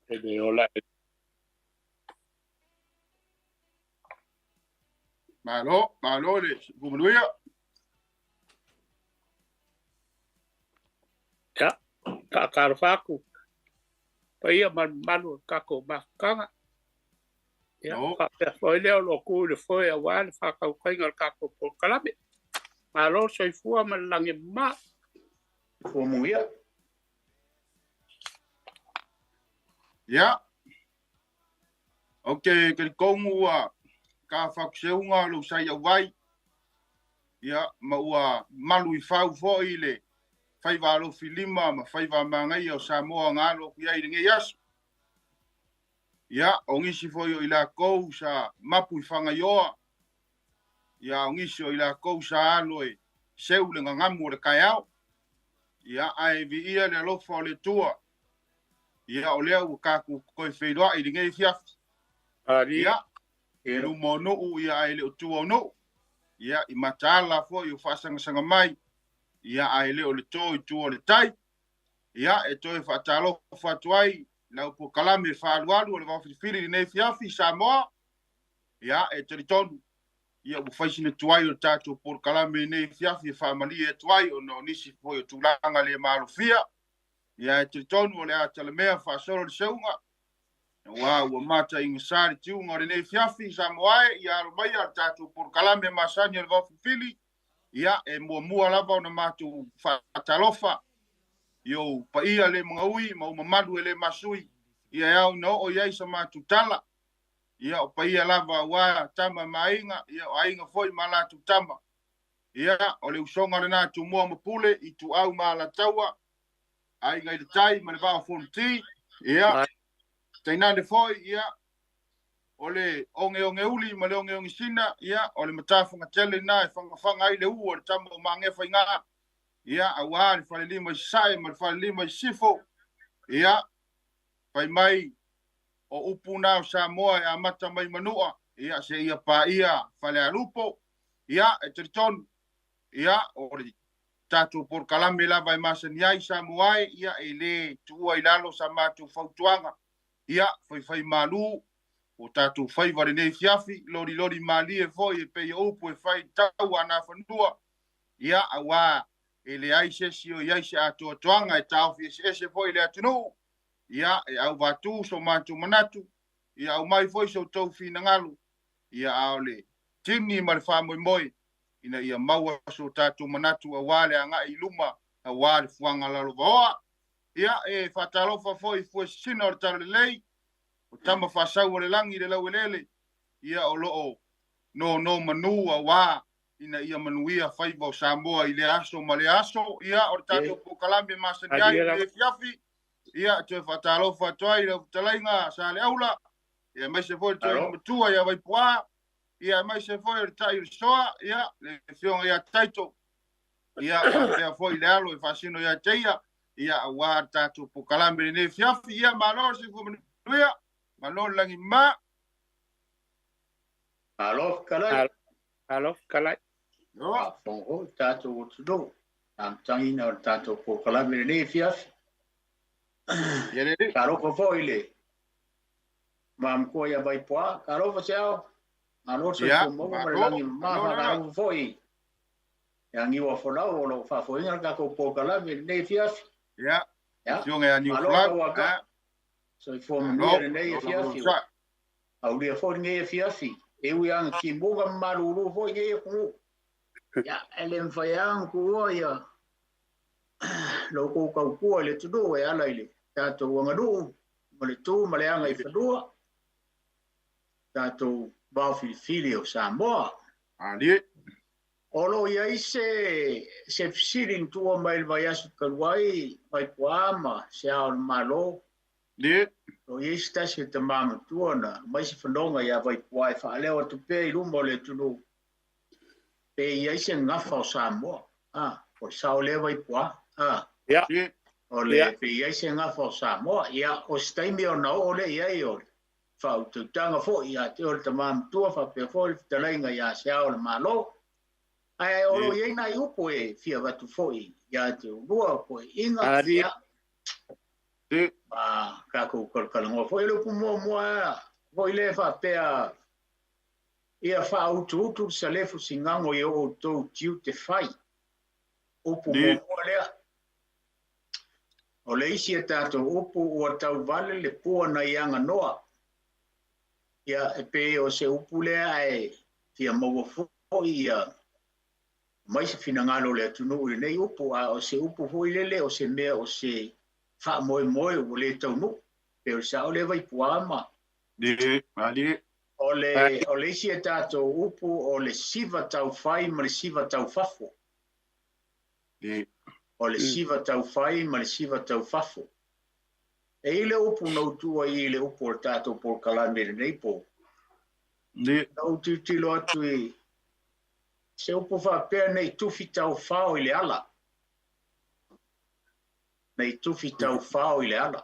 E le ola e. Malo, malo le fumanuia. Ia, faatalofa atu paia ma le mamalu o le tatou mafutaga. Ia, faapea foi lea o lo o tu i le foe aua le faatautaiga o le tatou polokalame. Malo le soifua ma le lagi e mama. Soifua manuia. Ia, ou te talitonu ua tafatuseuga lou sai auai, ia, ma ua malu i fau foi le faiva alofilima ma faiva manaia o Samoa na alo atu i ai i lenei aso. Ia, o nisi foi o i lakou sa mapu i Fagaioa, ia, o nisi o i lakou sa alo e seu le gagamu o le taeao. Ia, ae viia le alofa o le Atua. Ia, o lea ua tatou toe feiloai i lenei afiafi. Ia, i luma o nuu, ia, ae le o tua o nuu. Ia, i mataala foi o faasagasanga mai, ia, ae le o le to i tua o le tai. Ia, e toe faatalofa atu ai lau polokalame faaalualu o le Vaofilifili i lenei afiafi Samoa. Ia, e talitonu, ia, ua fai sina tuai o le tatou polokalame i lenei afiafi e faamalie atu ai ona o nisi foi o tulaga le malofia. Ia, e talitonu o le a talamea faasolo le seuga, aua ua mataigasa le tiuga o lenei afiafi Samoa e. Ia alo maia le tatou polokalame masani o le Vaofilifili. Ia, e muamua lava ona matou faatalofa i ou paia le magaui ma ou mamalu e le masui, ia e ao ina oo i ai sa matou tala. Ia, o paia lava aua tama ma aiga, ia o aiga foi ma latou tama. Ia, o le usoga lena Tumua ma Pule, Ituau ma Alataua, Aiga i le Tai ma le Vaa o Fonoti. Ia, tainane foi, ia, o le ogeogeuli ma le ogeogesina, ia, o le matafagatele lena e fagafaga ai le u o le tama o Magefaiga, ia, aua le falelima i Sasae ma le falelima i Sisifo. Ia, fai mai o upu na o Samoa e amata mai Manua, ia, seia paia Falealupo. Ia, e talitonu, ia, o le tatou polokalame lava e masani ai Samoa e, ia, e le tuua i lalo sa matou fautuaga. Ia, faifai malu o tatou faiva lenei afiafi, loliloli malie foi e pei o upu e fai i tau a Nafanua. Ia, aua e leai se isi o i ai se atoatoaga e taofi eseese foi i le atunuu. Ia, e auvatū so matou manatu, ia aumai foi so outou finagalo, ia, a o le tini ma le faamoemoe ina ia maua so tatou manatu aua le agai i luma, aua le fuaga lalovaoa. Ia, e faatalofa foi i fuesina o le Talalelei, o tama faasau o le lagi i le laueleele, ia, o lo o nono manu aua ina ia manuia faiva o Samoa i lea aso ma lea aso. Ia, o le tatou polokalame masani ai i lenei afiafi. Ia, toe faatalofa atu ai i lau fetalaiga Saleaula, ia, aemaise foi le toeaina matua ia Vaipuā, ia, aemaise foi o le tai o le soa, ia, le afioga ia Taito, ia, faapea foi le alo e faasino ia te ia, ia, aua le tatou polokalame i lenei afiafi. Ia, malo le soifua manuia, malo le lagi mama. Malo fetalai. Malo fetalai. Faafofoga foi le tatou atunuu i le amatagiina o le tatou polokalame i lenei afiafi. Talofa foi i le mamatua ia Vaipuā. Talofa Seao. Malo le soifua maua ma le lagi e mama. Faatalofa foi ia Niuafolau o lo o faafoeina le tatou polokalame i lenei afiafi. Ia, afioga ia Niuafolau. Soifua manuia lenei afiafi. Aulia foi lenei afiafi. E ui lava ina timuga ma malulu foi lenei atunuu. Ia, e le mafai lava ona tuua ia lo outou tautua i le atunuu e ala i le tatou aganuu ma le tu ma le agaifanua, tatou vao filifili o Samoa. Alie. O lo o i ai se fesili na tuua mai i le vaiaso talu ai, Vaipuā ma se Ao o le Malo. Ie. O lo o i ai se tasi o tama matua na aumai se fanoga ia Vaipuā e faaleo atu pea i luma o le atunuu, pe i ai se gafa o Samoa. A, o le sao lea Vaipuā. A, Ia. Ie. O le, pe i ai se gafa o Samoa. Ia, o se taimi ona oo lea i ai o le faautautaga foi ia te oe le tama matua faapea foi le fetalaiga ia se Ao o le Malo. Ae o lo o i ai nai upu e fia avatu foi ia te oulua, toeaiina, ia, ma tatou takou kalakalanoa foi le upu muamua foi le faapea ia faautuutu le salefu sigago i o outou tiute fai. Upu muamua lea. O le isi e tatou upu ua tauvale le pua nai aganoa. Ia e pei o se upu lea ae fia maua foi ia mai se finagalo o le atunuu i lenei upu, a o se upu foi lele o se mea o se faamoemoe ua le taunuu. Pe o le sao lea Vaipua ma. O le isi e tatou upu o le siva taufai ma le siva taufafo. O le siva taufai ma le siva taufafo. E i le upu na utua i le upu o le tatou polokalame lenei po. Na utilutilo atu i se upu faapea nei tufi taufao i le ala. Nei tufi taufao i le ala.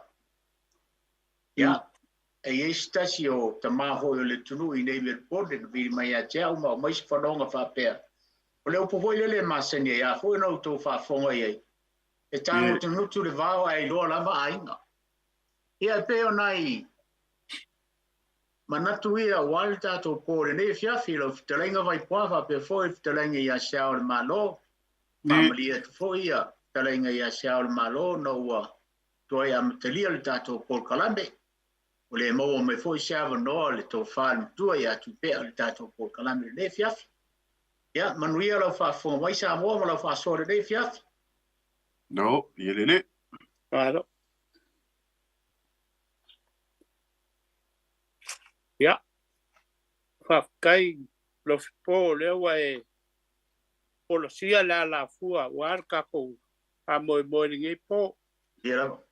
Ia, e i se tasi o tamā foi o le atunuu i nei Melbourne na vili mai ia te au ma o mai se fanoga faapea. O le upu foi lele e masani ai a foi na outou faafofoga i ai. E tagotunutu le vao ae iloa lava aiga. Ia e pei o nai manatu ia aua le tatou po lenei afiafi lau fetalaiga Vaipua faapea foi le fetalaiga ia se Ao o le Malo. Faamalie atu foi ia fetalaiga ia se Ao o le Malo na ua toe amatalia le tatou polokalame. O le maua mai foi se avanoa le tofa le matua ia Tupea le tatou polokalame lenei afiafi. Ia manuia lau faafofoga mai Samoa ma lau faasoa lenei afiafi. No, ia lele. Malo. Ia, faafetai Lofipo lea ua e polosia le alafua ua le tatou faamoemoe lenei po. Ia lava.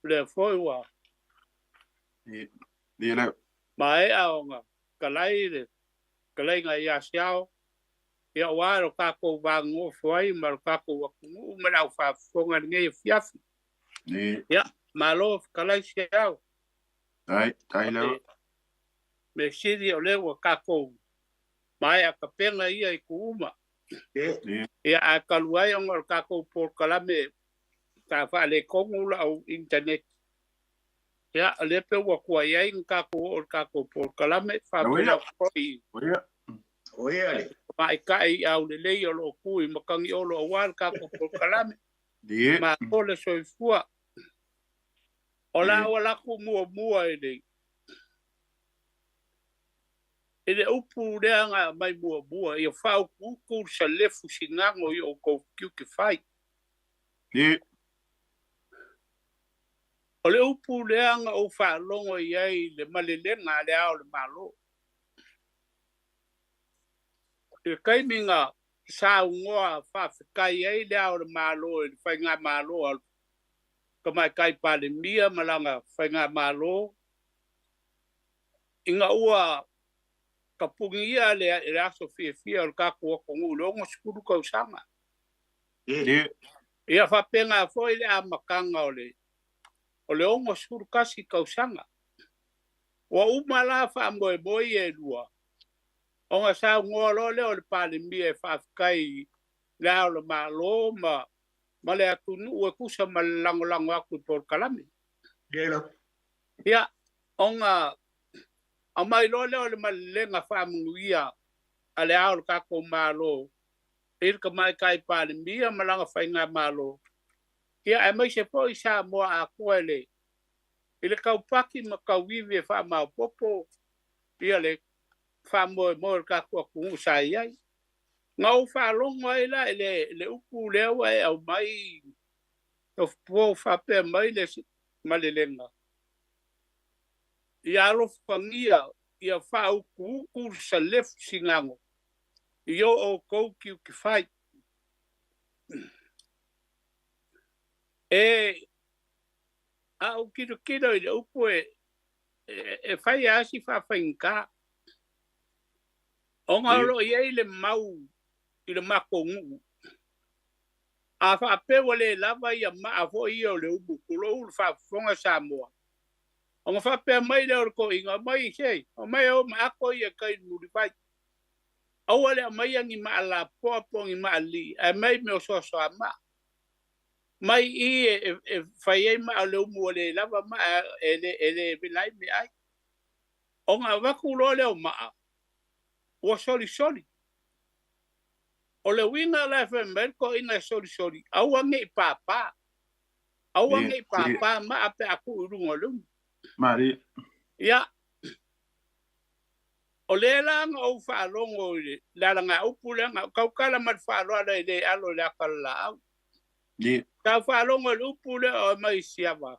Lea foi ua Ia lava. Maea ona talai le talaiga ia Siao. Ia ua lo tatou vagofo ai ma lo tatou atunuu ma le aufaafofoga lenei afiafi. Ia, malo fetalai Siao. Tai, tai lava. Me sili o lea ua tatou maea tapena ia i kuuma. Ia a talu ai ona o le tatou polokalame sa faaletonu lau internet. Ia, o lea pe ua tuai ai na tatou oo i le tatou polokalame faapea foi. O ia le. Ma'itai i aulelei o loo tu i matagiolo aua le tatou polokalame. Malo le soifua. O la ua latou muamua i le i le upu lea na aumai muamua ia faautuutu le salefu sigago i outou tiute fai. O le upu lea na ou faalogo i ai i le malelega a le Ao o le Malo. I le taimi na saunoa faafetai ai le Ao o le Malo i le faigamalo a le Tamaitai Palemia ma lana faigamalo, ina ua tapunia le aso fiafia o le tatou atunuu i le 60 tausaga. Ia faapena foi le amataga o le 61 tausaga. Ua uma la faamoemoe ia e lua, ona saunoa loa lea o le Palemia e faafetai le Ao o le Malo ma le atunuu e tusa ma le lagolago atu i polokalame. Ia, ona aumai loa lea o le malelega faamanuia a le Ao o le tatou Malo i le Tamaitai Palemia ma lana faigamalo. Ia, aemaise foi Samoa atoa i le taupaki ma tauivi e faamaopoopo ia le faamoemoe o le tatou atunuu sa i ai. Na ou faalogo ai la i le upu lea ua e aumai, ua faapea mai le malelega. Ia alofagia, ia faautuutu le salefu sigago i o outou tiute fai. E a ou tilotilo i le upu e fai lava si faafaigata. Ona o loo i ai le mau i le matou nuu. A faapea ua le lava ia maa foi ia o le umu, tulou le faafofoga Samoa. Ona faapea mai lea o le toeaina, mai sei, mai o maako ia kai mulivai. Aua le aumaia ni maa lapoa po o ni maa alii, ae mai mea o soasoa maa. Mai i e fai ai maa o le umu ua le lava maa e le vela ai meaai. Ona avatu loa lea o maa, ua solisoli. O le uiga la e fai mai ai le toeaina e solisoli, aua ne i papa. Aua ne i papa maa pe a tuu i luga o le umu. Ia, o lea la na ou faalogo i le alagaupu lea, na tautala ma le faaaloalo e le alo i le ata o le laau. Sa ou faalogo i le upu lea o aumai i Siava,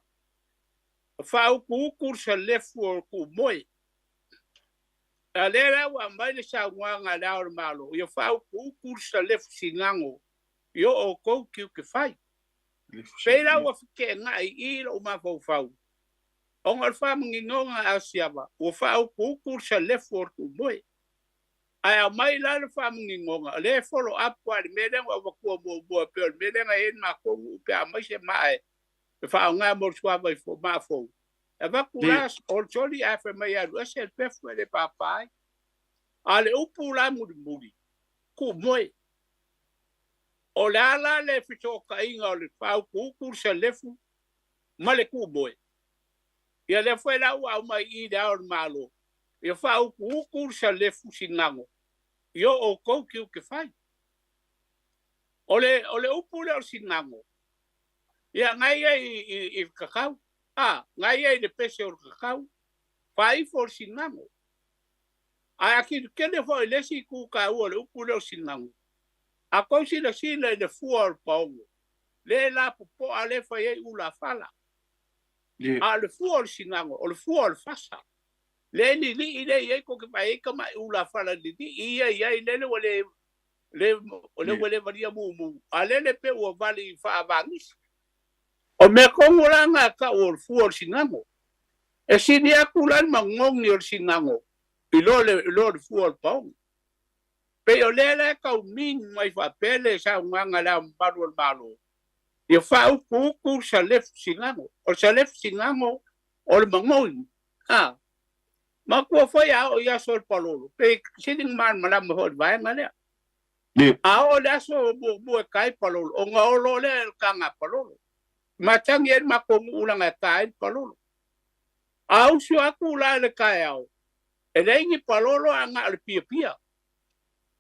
faautuutu le salefu o le tuumoe. A lea la ua aumai le saunoaga a Le Ao o le Malo, ia faautuutu le salefu sinago i o outou tiute fai. Pei la ua feteenai i i lou mafaufau, ona o le faamaninoga a Siava, ua faautuutu le salefu o le tuumoe. Ae aumai la le faamaninoga, o lea e follow up lava i le mea lea na ou avatua muamua, e pei o le mea lea na i ai le matou nuu pe a aumai se maa e faaaoga mo le suavai maa fou. E avatu la o le soli ae fai mai e alu ese le pefu e le papa ai. A o le upu la mulimuli, tuumoe. O le a la le fesootaiga o le faautuutu, le salefu ma le tuumoe? Ia lea foi la ua aumai i i Le Ao o le Malo, ia faautuutu le salefu sinago i o outou tiute fai. O le upu lea o le sinago, ia na i ai i le kakau, a, na i ai i le pese o le kakau, faaifo o le sinago. Ae a tilotele foi i le isi itu taua o le upu lea o le sinago, a tou silasila i le fua o le paogo, lea e lapopoa lea e fai ai ulafala. A o le fua o le sinago, o le fua o le fasa. Lea e lilii lea i ai tou te vaai ai tamai ulafala lilii ia i ai lele ua le le o lea ua le valia mumu, a lele pe ua vali faavanisi. O mea tonu la na tau o le fua o le sinago. E sili atu la le magogi o le sinago i lo le fua o le paogo. Pei o lea la e tau mean mai faapea le saunoaga a Le Ao Mamalu o le Malo, ia faautuutu le salefu sinago. O le salefu sinago o le magogi. A, matua foi a oo i aso o le palolo, pe sili ona malamalama foi i le vaega lea. A oo i le aso muamua e ta ai palolo, ona olo lea e le taga palolo. Matagi ai le matou nuu leaga e ta ai le palolo. A usu atu la i le taeao, e leai ni palolo ae na o le piapia.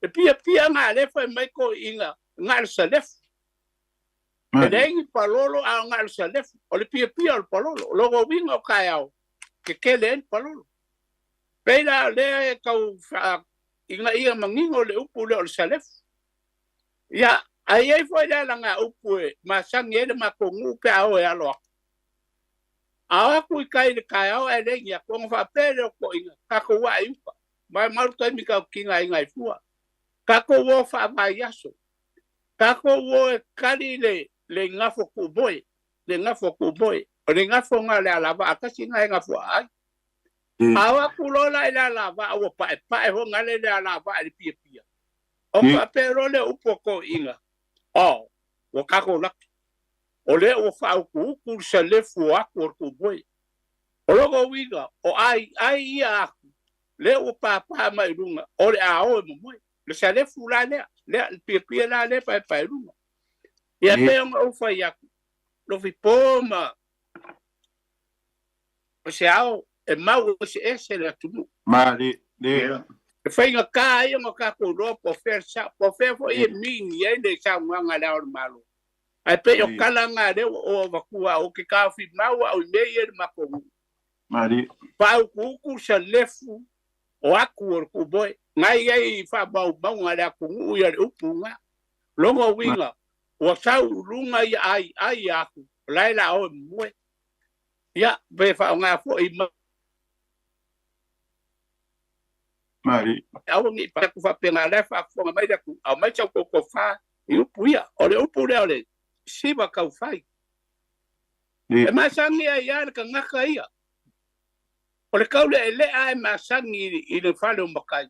Le piapia na lea e fai mai toeaiina na o le salefu. E leai ni palolo ae na o le salefu. O le piapia o le palolo. O lona uiga o taeao, tetele ai le palolo. Pei la o lea e tau ina ia manino le upu lea o le salefu. Ia, ae i ai foi le alagaupu e masani ai le matou nuu pe a o e alo atu. A o atu i tai i le taeao ae leai ni atu, ona faapea lea o toeaiina, tatou ae i uta. Maumau le taimi tatou tigaina ai fua. Tatou o faavaiaso. Tatou o e tali le igafo tuumoe, le igafo tuumoe. O le igafo lena o le alavaa tasi lena e gafoaa ai. A o atu loa la i le alavaa ua paepae foi gale le alavaa i le piapia, ona faapea loa lea o upu a toeaiina, Oh, ua tatou laki. O lea ua faautuutu le salefu o atu o le tuumoe. O lona uiga, o ai ai ia atu, lea ua pāpā mai i luga, o le a o e momoe. Le salefu la lea, lea, le piapia la lea e paepae i luga. Ia pei ona ou fai atu, Lofipo ma o se ao e mau eseese le atunuu. E faigata ai ona tatou iloa po o fea le sao, po o fea foi e mini ai le saunoaga a Le Ao o le Malo. Ae pei o tala na lea ua ou avatua au, ou te taofi mau au i mea ia i le matou nuu. Faautuutu salefu o atu o le tuumoe. Na i ai i faamaumauga a le atunuu ia le upu na. Lona uiga, ua sau i luga ia ai ai atu, o la e la o e momoe. Ia, pe faaaoga foi ma. Aua ne i pai atu faapena, o la e faafofoga mai le atunuu, aumai sa outou tofa i upu ia. O le upu lea o le siva taufai. E masani ai lava le tagata ia. O le taulealea e masani i le fale o matai,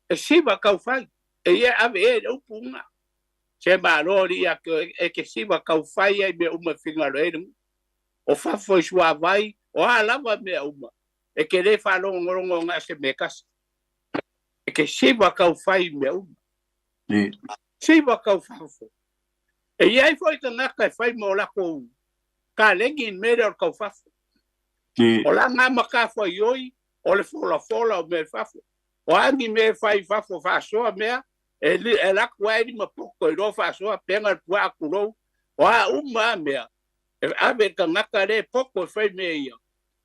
e siva taufai, e ia ave i ai le upu lena. Se malo alii ia te oe, e te siva taufai ai i mea uma e finagalo ai le nuu. O fafo i suavai, o a lava mea uma, e te le faalogologo na o se mea e tasi. E te siva taufai i mea uma. Siva taufafo. E i ai foʻi tagata e fai ma o lakou kalegi i le mea lea o le taufafo. O laga matafaioi o le folafola o mea i fafo. O a ni mea e fai i fafo faasoa mea, e alu atu lava e lima poto iloa faasoa pega le puaa tulou. O a uma lava mea, e ave i le tagata lea e poto e fai mea ia,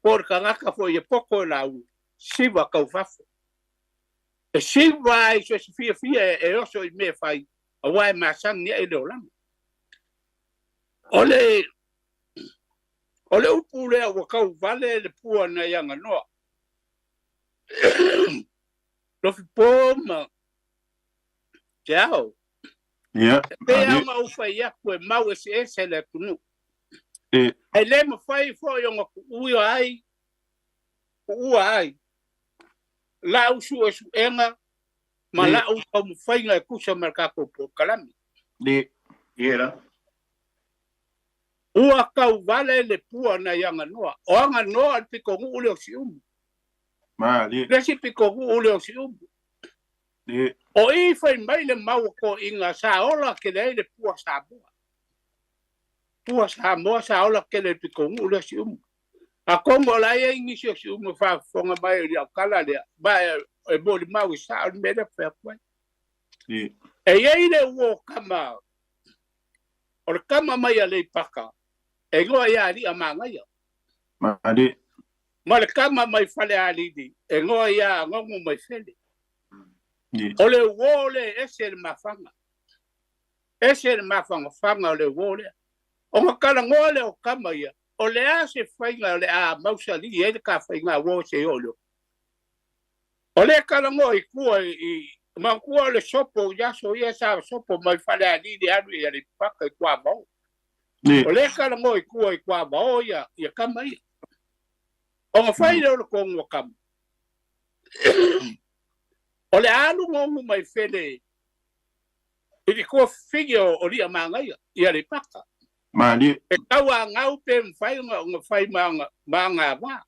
po o le tagata foi e poto e lauga, siva taufafo. E siva ai so o se fiafia e oso i mea e fai, aua e masani ai le olaga. O le o le upu lea ua tauvale le pua nai Aganoa. Lofipo ma Te Ao. Ia. E pei lava ona ou fai atu e mau eseese le atunuu. E le mafai foi ona tuua ai, tuua ai lau suesuega ma lau taumafaiga e tusa ma le tatou polokalame. Ia la. Ua tauvale le pua nai Aganoa. O Aganoa o le pitonuu lea o Siumu. Le isi pitonuu lea o Siumu. O i fai mai le mau a toeaiina sa ola tele ai le pua Samoa. Pua Samoa sa ola tele i le pitonuu lea o Siumu. Atonu o la e i ai nisi o Siumu e faafofoga mai i lau tala lea, ma e molimau e sao le mea lea ou te fai atu ai. E i ai le uo kama, o le kama mai Aleipata, e igoa ia Aliiamagaia. Ma le kama mai Falealili, e igoa ia Gogomaifele. O le uo lea e ese le mafaga. Ese le mafagafaga o le uo lea. Ona talanoa lea o kama ia, o le a se faiga o le a mausali ai le ta faiga uo seia oo i le oto. O lea talanoa i tua i manatua o le sopo i aso ia sa sopo mai Falealili alu i Aleipata i Tuavao. O lea talanoa i tua i Tuavao ia ia kama ia. Ona fai lea o le tonu a kama. O le a alu Gogomaifele i le tuafafine o Aliiamagaia i Aleipata. E tauagau pe mafai ona fai ma agavaa.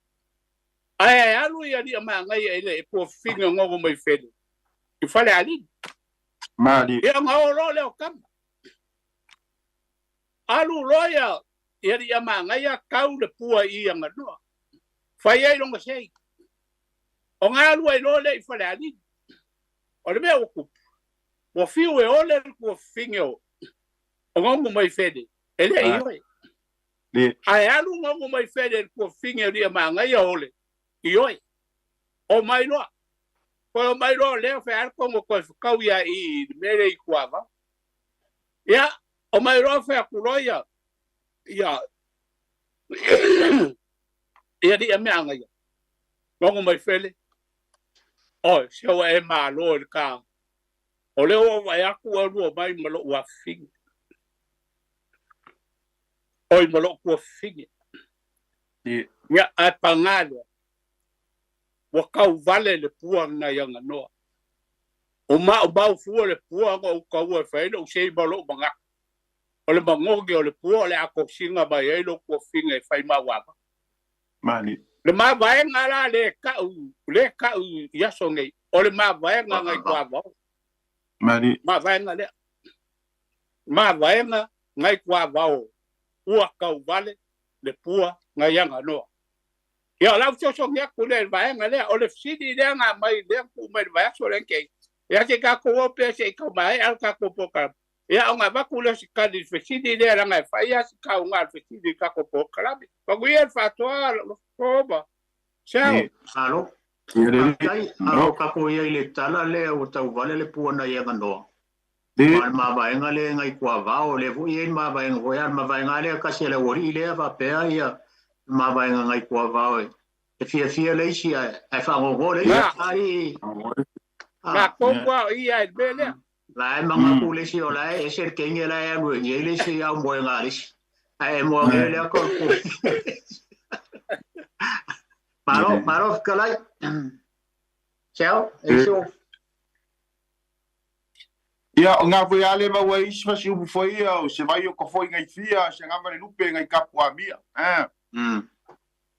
Ae alu i Aliiamagaia i le tuafafine o Gogomaifele i Falealili. Ia ona o loa lea o kama. Alu loa ia i Aliiamagaia tau le pua i Aganoa. Fai ai lona sei. Ona alu ai loa lea i Falealili. O le mea ua tupu, ua fiu e ole le tuafafine o Gogomaifele, e le i oe. Ae alu Gogomaifele i le tuafafine o Aliiamagaia ole, i oe. Omai loa. Toe omai loa lea fai lava le togo toe fetau ia i i le mea lea i Tuavao. Ia, omai loa fai atu loa ia ia i Aliiamagaia, Gogomaifele, Oi, se ua e malo i le ta. O lea ua ou vaai atu ua lua mai ma lou afafine. Oi, ma lou tuafafine. Ia, ae paga lea, ua tauvale le pua nai Aganoa. Ua maumau fua le pua ona ou taua e fai ai lou sei ma lou manatu. O le manogi o le pua o le a tosiga mai ai lou tuafafine e fai mauava. Le mavaega la lea e tau, lea e tau i aso nei, o le mavaega nai Tuavao. Mavaega lea. Mavaega nai Tuavao ua tauvale le pua nai Aganoa. Ia, o lau fesoasoani atu lea i le vaega lea. O le fesili lea na aumai lea na tuu mai i le vaiaso lea na tea, ia se i tatou o pea se i tau maea le tatou polokalame. Ia ona avatu lea o se tali i le fesili lea leaga e fai lava si tauga o le fesili i le tatou polokalame. Manuia le faatoa Lofofoba. Ciao. Malo. Faafetai. A o tatou i ai i le tala lea ua tauvale le pua nai Aganoa, ma o le mavaega lea nai Tuavao, lea foi e i ai le mavaega foi, a o le mavaega lava lea tasi a le aualii lea faapea ia le mavaega nai Tuavao e fiafia le isi ae fagogo le isi. Ai. Na tonu lava o ia i le mea lea. La e manatu le isi o la e ese le kenge la e alu e i ai le isi au moega a le isi. Ae e moa ngei lea ko ku. Malo, malo fetalai. Ciao, e isi o. Ia, o ngā foi ale maua isi fasi upu foi ia o se vai o ka foi ngai fia se ngama le lupe ngai kapu a mia. Eh.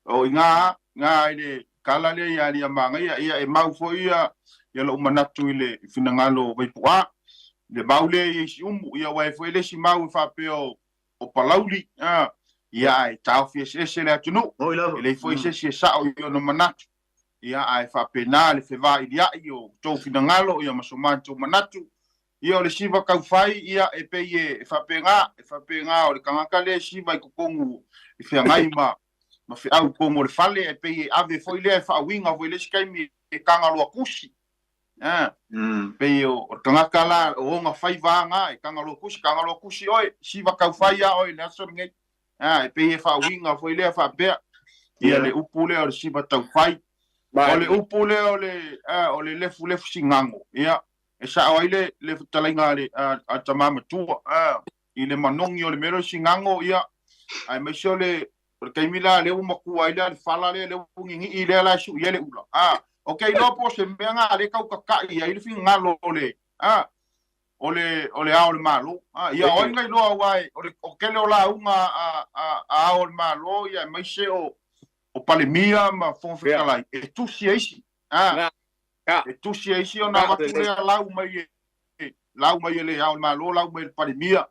O i ngā, ngā i le kala lea ia ali a mangaia, ia e mau foi ia, ia lou manatu i le finagalo o Vaipu'a. le mau lea i Siumu, ia aua e foi le isi mau e faapea o Palauli, ia ae taofi eseese le atunuu, e leai foi se isi e sao i ona manatu, ia ae faapena le fevailiai o outou finagalo, ia ma so matou manatu, ia o le siva taufai, ia e pei e faapena, e faapena o le tagata lea e siva i totonu i feagai ma feau i totonu o le fale, e pei e ave foi lea e faauiga foi le isi taimi e tagaloa kusi. Pei o le tagata la o ona faiva aga e tagaloa kusi oe, siva taufai a oe i le aso lenei. E pei e faauiga foi lea faapea. Ia le upu lea o le siva taufai. O le upu lea o le lefulefu sigago. Ia, e sao ai le fetalaiga a tama matua. I le manogi o le mea lea o le sigago, ia, aemaise o le taimi la lea ua matua ai lea le fala lea, lea ua gigii lea la e sui ai le ula. O ke iloa po o se mea nga lea tau kaka'i ai le finagalo o le o le ao o le Malo. Ia o ai nga iloa aua o tele o lauga a ao o le Malo, ia aemaise o Palemia ma Fofoga Fetalai, e tusi ai isi. E tusi ai isi ona avatu lea lau mai e le ao o le Malo, lau mai e le Palemia,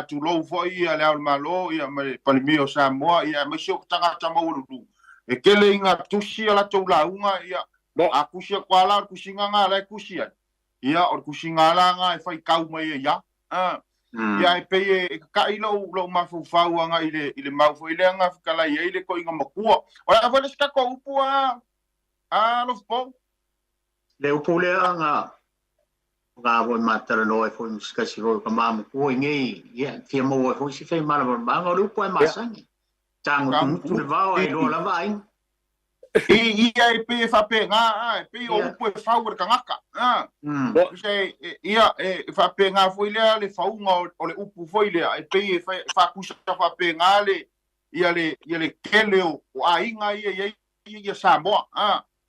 tulou foi ia le ao o le Malo, ia ma le Palemia o Samoa, ia aemaise o tagata maualuluga. E tele ina tusi a latou lauga, ia a tusi atu lava la o le tusiga na la e tusi ai, ia o le tusiga la na e faitau mai ai ia. Ia e pei e kaka'i lou mafaufau agai i le mau foi lea na fetalai ai le toiga matua. O le a foi le isi tatou upu a Alofa. Le upu lea nga nga foi matalanoa ai foi ma se tasi foi o ka matua i nei, ia, fia maua ai foi se faimalamalamaga o le upu ai masani. Tagutugutu le vao ai loa lava aiga. Ia e pei e faapena, e pei o upu e fau e le tagata. Ia e faapena foi lea le fauga o le upu foi lea, e pei e faatusa faapena le ia le tele o aiga ia i ai ia Samoa.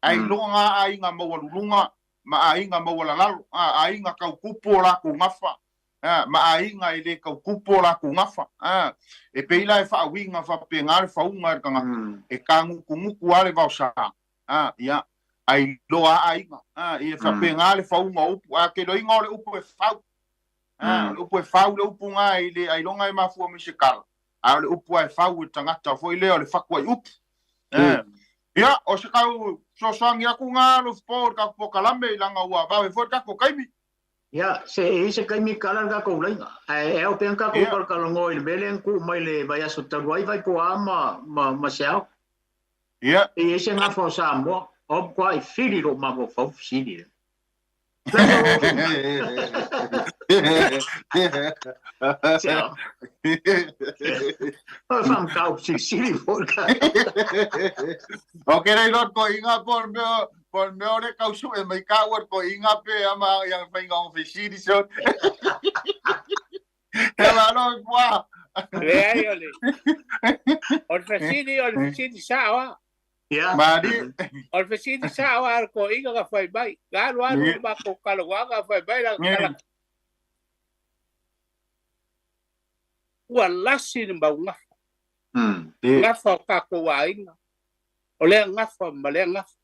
Ai iloga ngā aiga maualuluga ma aiga maualalalo, aiga tautupu o latou gafa, ma aiga e lē tautupu o latou gafa. E pei la e faauiga faapena le fauga e le tagata, e tagutugutu lava le vaosā, ia, ai loa aiga. Ia faapena le fauga o upu. A keloiga o le upu e fau. O le upu e fau le upu ga i le ailoga e mafua mai se kala. A o le upu e fau e le tagata foi lea o le fatu ai upu. Ia, o se kau sosoangi aku ngā alofa po le tatou polokalame i langa ua vave foi le tatou taimi. Ia, se i se taimi kala le tatou laina. Ae ao pea tatou kalakalanoa i le mea lea na tuu mai le vaiaso talu ai vai po a ma se ao. Ia. E i se gafa o Samoa, o matua i fili lou mafaufau fesili lea. Se ao. O whamkau silisili foi ka. O ke rei lot ko inga por mea o le kausu e mai ka ua ko inga pe ama ia whainga o fesili so. He la no pua. Leai o le. O le fesili sao a. Ia. Mari. O le fesili sao a ko inga ka whai mai. Galu alu ma ko kalawa ka whai mai la kala. Ua lasi ni mau ngafa. Ngafa o kako aiga. O lea ngafa ma lea ngafa.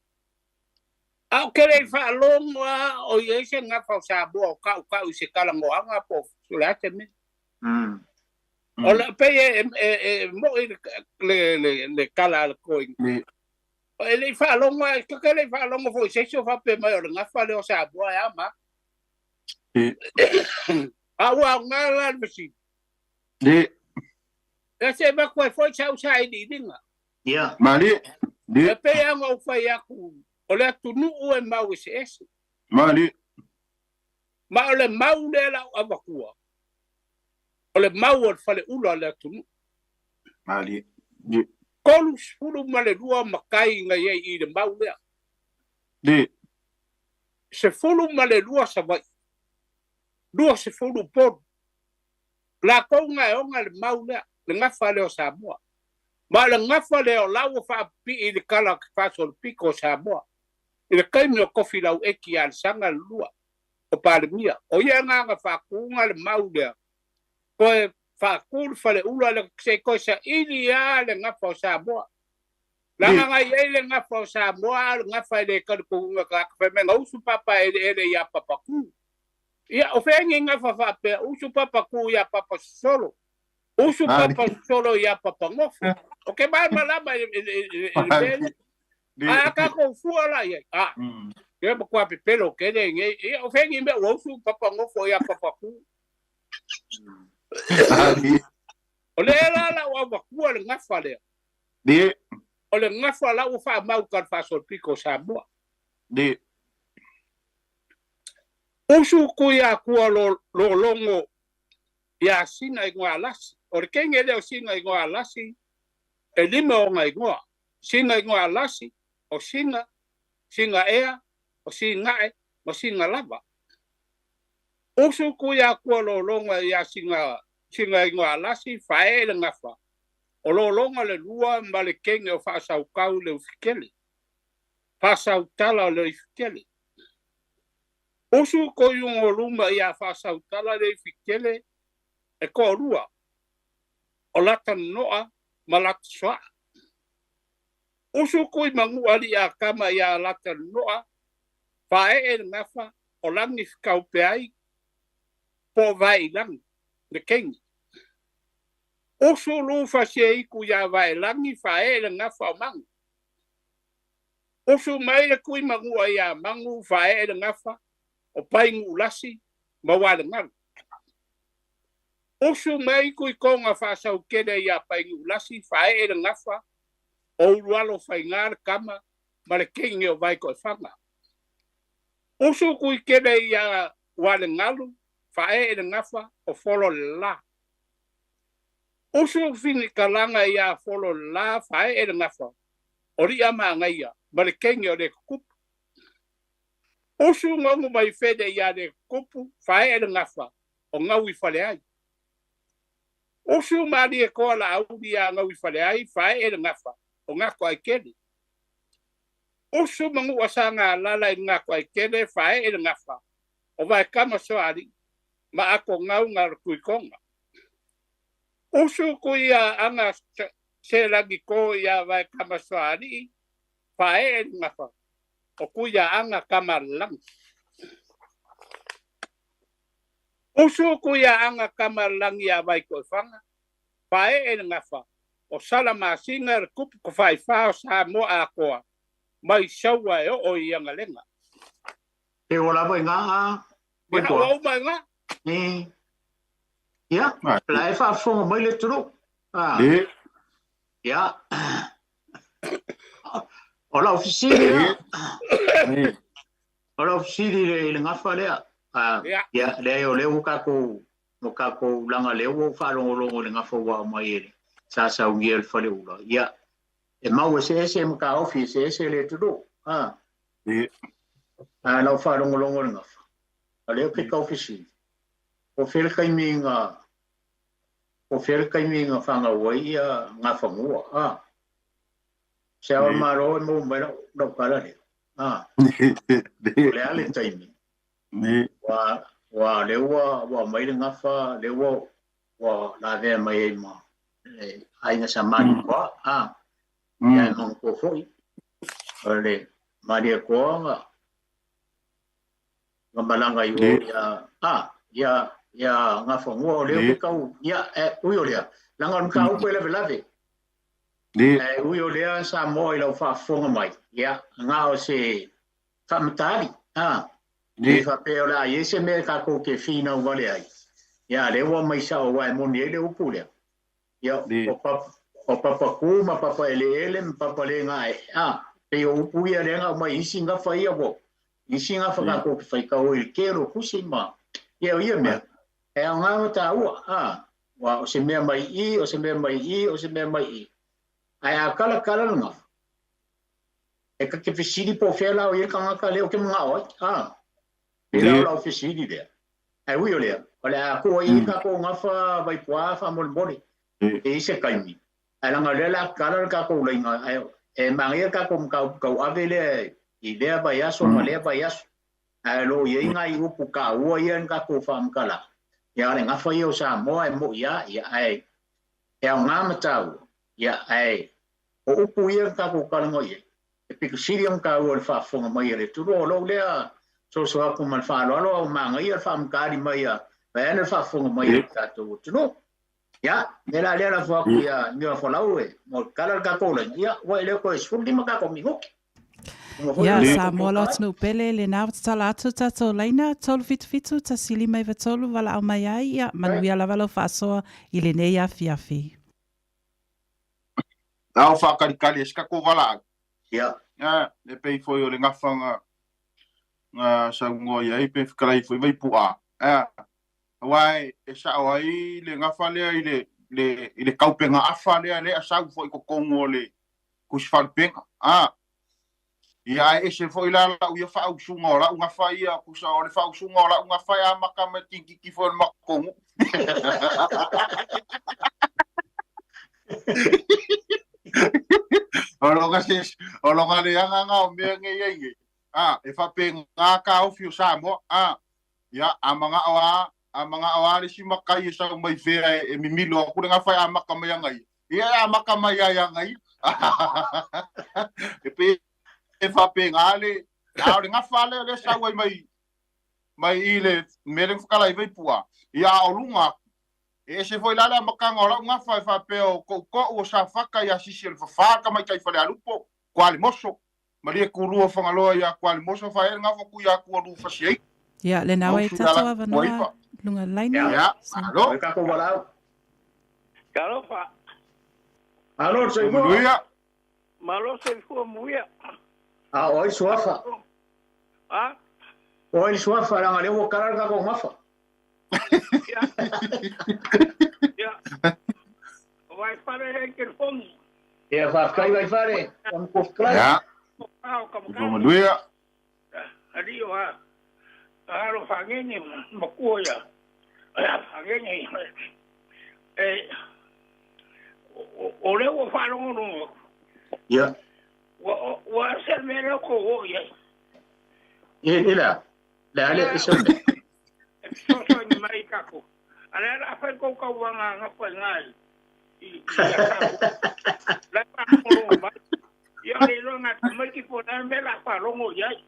A o kele i whaalongo a o i se ngafa o Samoa o kau kau i se kalangoanga po o le ate me. O le pei e mo i le kala a le koinga. O e le i whaalongo a, kele i whaalongo fo i se o whape mai o le ngafa le o Samoa e ama. A ua o ngā la le masini. E se makua e foi sau sa i linga. Ia. Mali. E pei anga o whai aku o le atunuu e mau e se ese. Mali. Ma o le mau le lau awakua. O le mau o le fale ula o le atunuu. Mali. 32 makai ngai ai i le mau lea. 12 Savaii. 20 Upolu. Lākou nga e onga le mau lea, le gafa lea o Samoa. Ma le gafa lea o lau o faapipii i le kala ke faasolopiko o Samoa. I le taimi o Kofi lau eki a le saga le lua o Palemia. O ia agaga faakūga le mau lea. Koe faakū le faleula le se koe saili a le gafa o Samoa. Laga ngai ai le gafa o Samoa a le gafa e le kalikuuga ka ka whai usu papa ele ele ia papakū. Ia o fengi ngafa faapea usu papa ku ia papa solo. Usu papa solo ia papa ngofo. O ke mai malama i le a ka ko fua la ia. A. Ke ba kwa pepelo ke le nge. Ia o fengi me usu papa ngofo ia papa ku. O le la la wa wa le ngafa le. Di. O le ngafa la u fa mau ka fa sol piko Samoa. Di. Usu kuia kua lo longo ia sina i ngā lasi. O le kenge leo sina i ngā lasi, e lima o ngā ingoa. Sina i ngā lasi, o sina, sina ea, o sina e, o sina lava. Usu kuia kua lo longo ia sina, sina i ngā lasi, fae le ngafa. O lo longo le lua ma le kenge o whaasaukau le ufikele. Whaasautala le ufikele. Usu ko yungo luma ia whaasautala le ufikele e ko rua. O lata noa ma lata soa. Usu kui mangu ali a kama ia lata noa whae e ngafa o langi whikaupe ai po vai langi le kengi. Usu lufa se iku ia vai langi whae e ngafa o mangu. Usu mai le kui mangu ia mangu whae e ngafa o paingu lasi ma wale ngalu. Usu mai kui konga whaasau kele ia paingu lasi whae e le ngafa o urualo whainga kama ma le kengi o vai koe whanga. Usu kui kele ia wale ngalu whae e le ngafa o folo le la. Usu fini kalanga ia folo le la whae e le ngafa o ria maangaia ma le kengi o le kupu. Usu ngongu mai whede ia le kupu whae e le ngafa o ngau i whale ai. Usu maari e koa la auri ia ngau i whale ai whae e le ngafa o ngako ai kele. Usu mangu asanga lala i ngako ai kele whae e le ngafa o vai kama soari ma ako ngau ngā kui konga. Usu kui ia anga se langi ko ia vai kama soari whae e le ngafa o kuia anga kama langi. Usu kuia anga kama langi a vai koe whanga, whae e le ngafa, o sala masinga le kupu ko whai whao sa moa a koa, mai saua e o i anga lenga. Te o lava i ngā a? Ia o mai ngā? Ia, la e whaafonga mai le turu. Ia. O la ofisiri ia. O la ofisiri le ngafa lea. Ia, lea o leo kako langa leo o whaalongolongo le ngafa wa mai ele. Sa sa ungia le whale ula. Ia, e mau e se ese mka ofi se ese le turu. La whaalongolongo le ngafa. A leo ke ka ofisiri. O whire kaiminga, o whire kaiminga whanga wai ia ngafa mua. Se ao maro e mō mai rau kala leo. O lea le taimi. Wa leo wa mai le ngafa, leo wa lavea mai e ma. Ainga sa mani koa. Ia e mangu koa foi. O le maria koa nga. Nga malanga i o ia. Ia ia ngafa ngua o leo ke kau. Ia ui o lea. Langa nuka upo e lave lave. Ui o lea sa moa i lau whaafonga mai. Ia, ngā o se whamatari. I whapea o lea, i se mea kako ke whina wale ai. Ia, lewa mai sa o wae moni ele upu lea. Ia, o papa ku ma papa ele ele ma papa le ngā e. Pe o upu ia le ngā mai isi ngā whaia wo. Isi ngā whakako ke whaikau i kero kusi ma. Ia, ia mea. E au ngā mata ua. Wa, o se mea mai i, o se mea mai i, o se mea mai i. Ai a kala kala nga. E ka ke fisiri po fela o ye ka ka le o ke mga oi. Pela o la fisiri le. Ai ui o le. O le a ko i ka ko ngafa vai poa fa mol mole. E se kaimi. Ai la le la kala ka ko le nga. Ai e mangia ka ko ka ave le i le ba ya so ma le ba ya. Ai lo ye nga i upu ka ua ye nga ko fa mkala. Ia le ngafa i o sa moa e mo ia ia ai. E au ngā matau. Ia ai. O upu ia ka ko kalango ia. E piku siri ang ka ua le whaafonga mai le turu o lou lea Soso aku ma le faaaloalo a ua magaia le faamatali mai a vaeane le faafofoga mai a le tatou atunuu. Ia, mea la lea lafo atu ia Niuafolau e mo le kala le tatou laina, ia ua e le toe 15 tatou minute. Ia, Samoa lo atunuu pele, lena ua tatala atu tatou laina, 377 1593 valaau mai ai, ia, manuia lava lau faasoa i lenei afiafi. Ao faakalikali e se tatou valaau. Ia. Ia, e pei foi o le gafa na na saunoa i ai pe fetalai foi Vaipu'a. Ia, aua e sa'o ai le gafa lea i le le i le taupega afa lea lea sau foi i totonu o le tusi faalupega. A, ia ae ese foi la la'u ia faausuga o la'u gafa ia, tusa o le faausuga o la'u gafa e amata mai le kinititi foi o le matou nu'u. O loga se o loga leaga na o mea nei ai nei. A, e faapena taofi o Samoa. A, ia, a mana'o a, a mana'o a le isi matai e sau mai fea e mimilo atu le gafa e amata mai ana ia. Ia e amata mai ai ana ia. E pei e faapena le, a o le gafa lea lea sau ai mai mai i le mea lea na fetalai ai Vaipua. Ia a o luga atu, e ese foi la le amataga o la'u gafa e faapea o Toutou o Safata ia Sisi o le Fafā tamaitai Falealupo, Kualimoso. Malie kulua Fagaloa ia Kualimoso fa e gafa ku ia ku alu fasi ai. Ia, lena ua i tatou avanoa luga laina. Ia, malo. Tatou valaau. Talofa. Malo le soifua. Manuia. Malo soifua muia. A o ai suafa? A? O ai suafa, leaga lea ua kala le tatou gafa. Ia. Ia. O Vaifale lea i telefoni. Ia, faafetai Vaifale, o Mkofklai. Ia. Soifua manuia. Alii o a alo fagege makua ia fagege e o lea ua faalogologo atu. Ia. Ua ese le mea lea tou oo i ai. I le a? Le a le ese o le mea? E fesoasoani mai i tatou. A lea la fai tou tauvaga gafa i na i i ia Samoa. La e faalogologo mai. Ia o le iloa na tamaiti po o le a le mea la faalogo i ai.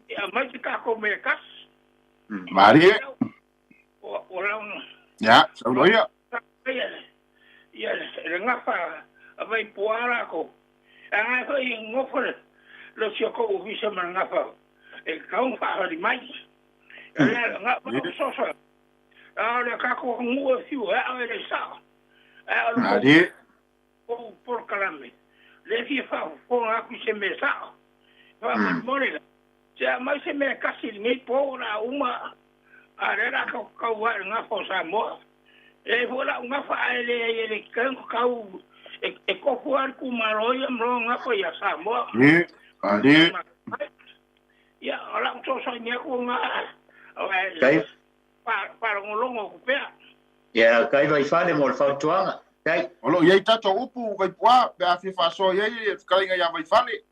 Ia aumai se tatou mea e tasi. Malie. O lau Ia, saunoa ia. Ia le gafa a Vaipuā latou. A ngai foi nofo le si o kou ofisa ma le gafa e tatau ona faafali mai. Le na o soso. A o le tatou atunuu e fiu e ao e le sao. A o le Malie. kou polokalame le fia faafofoga atu i se mea sao. Faamolemole la, se aumai se mea tasi i lenei po o le a uma, a o lea o le a tatou ai i le gafa o Samoa. E leai foi lau gafa ae leai e le tatau ona tatau e tofu lava le itumalo ia ma lona gafa ia Samoa. Malie. Malie. Ia, o lau fesoasoani atu lena, Kai. faalogologo atu pea. Ia, kai Vaifale mo le fautuaga. Kai. O lo o i ai tatou upu Vaipuā pe a fia faasoa i ai le fetalaiga ia Vaifale.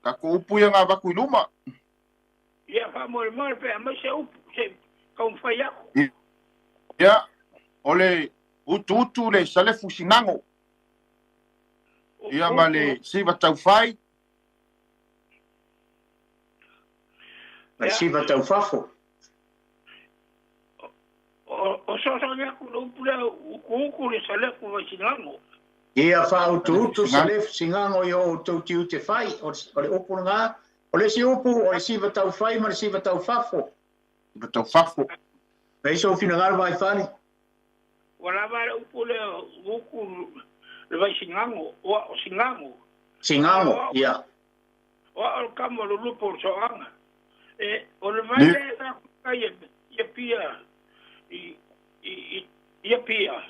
Tatou upu ia na avatu i luma. Ia, faamolemole pe aumai se upu se i taumafai atu. Ia, o le utuutu le salefu sinago. Ia ma le siva taufai. Ma le siva taufafo. O sosogi atu le upu lea, utuutu le salefu vai sinago. Ia faautuutu salefu sinago i o outou tiute fai. O le upu lena. O le isi upu, o le siva taufai ma le siva taufafo. Siva taufafo. Fai sou finagalo Vaifale. Ua lava le upu lea, utu le vai sinago, o sinago. Sinago, ia. O au le kama o le lupe o le soaga. E, o le vai lea sa kuka i i Apia, i, i, i Apia.